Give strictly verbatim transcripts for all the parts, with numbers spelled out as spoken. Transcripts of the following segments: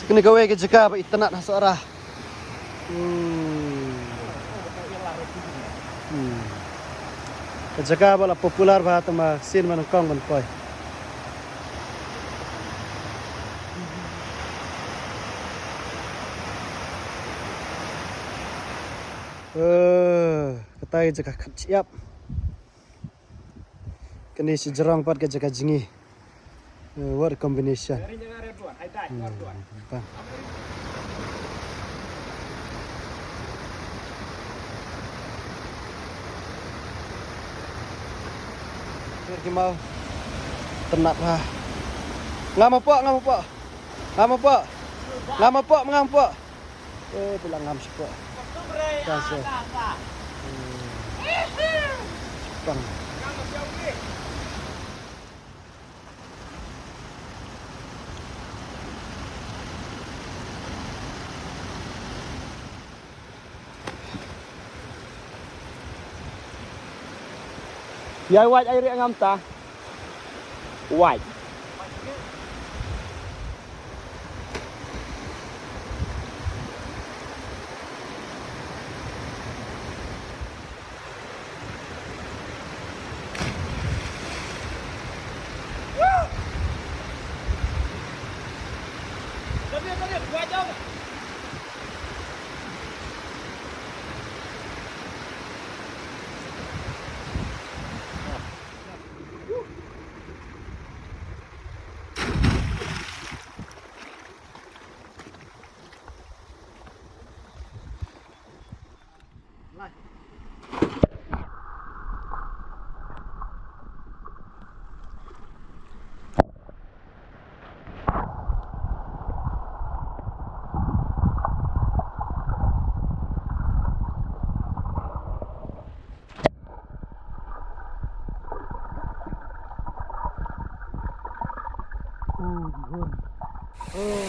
Kane kawei ka jaka ba itynnad ha Sohra. Hmm. Hmm. Ka jaka ba la popular bha, tang ba sien ba nyngkong ban poi. Eh, kata ka jaka khat shyiap. Kane shi jrong pat ka jaka jngi. Eh, what a combination. Hmm, bang. Pyrkhat mo. Tynnad ha. Ngam hapoh, ngam hapoh. Ngam hapoh. Ngam hapoh, ngam hapoh. Eh, phi la ngam shapoh. Ka shuh. Hmm. Pang. Ïa wait ai riak ngam ta. Wait.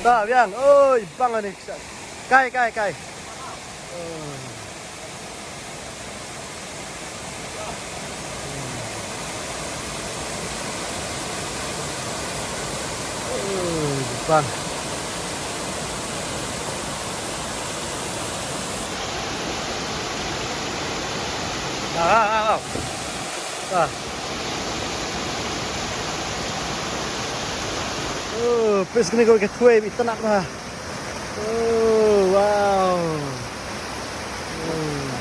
Ta biang, oi, bang ani. Kai, kai, kai. Oi, bang. Ah, ah, ah, ah. Ah. Oh, pis kane ka thwei ba itynnad bha. Oh, wow. Oh.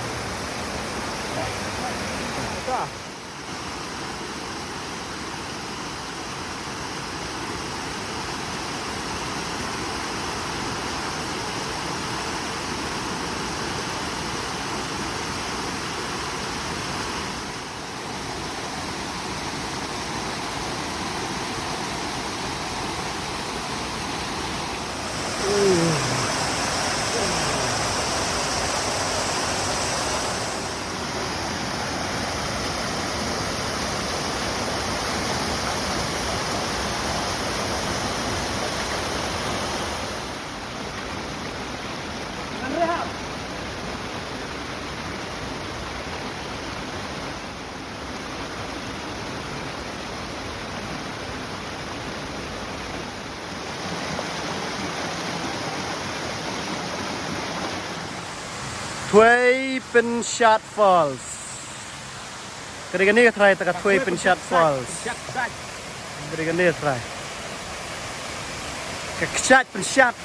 Thwei Pynshad Falls. Ka dei kane ka trai ta ka Thwei Pynshad Falls. Ka dei kane ka trai. Ka kjat pynshad.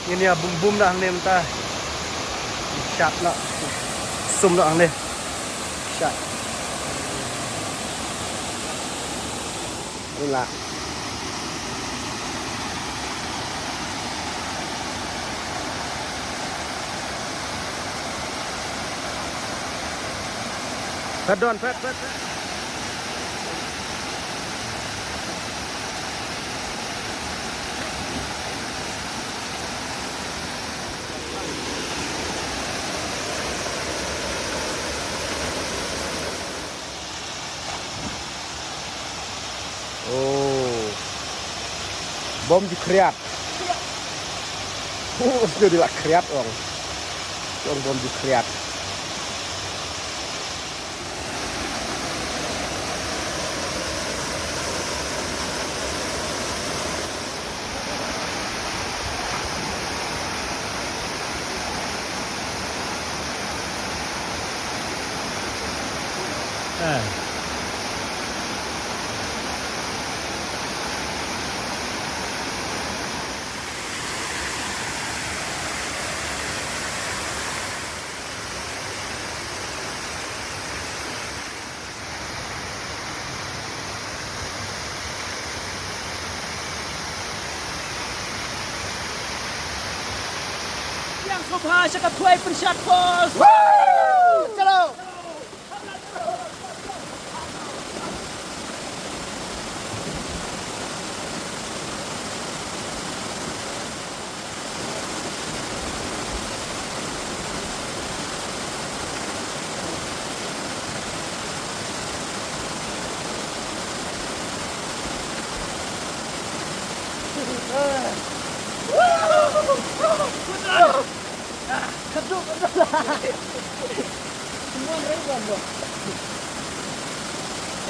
Ngin ïa bum bum da hangne mynta. Pynshad noh. Sum noh hangne. Pynshad. Ila. Phet don, phet, phet, phet. Oh. Bom ju khriat. Oh, sdang dei la khriat ong. Ong bom ju khriat. Sngewbha sha ka Khwai Pynshiat Falls. Chalo.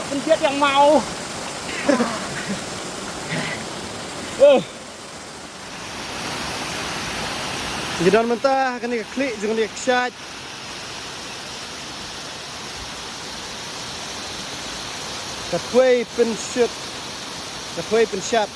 Pynbiat ïa nga. Ngi don mynta ha kane ka khlieh jong kane ka kshaid. Ka Khwai Pynshiat. Ka Khwai Pynshiat.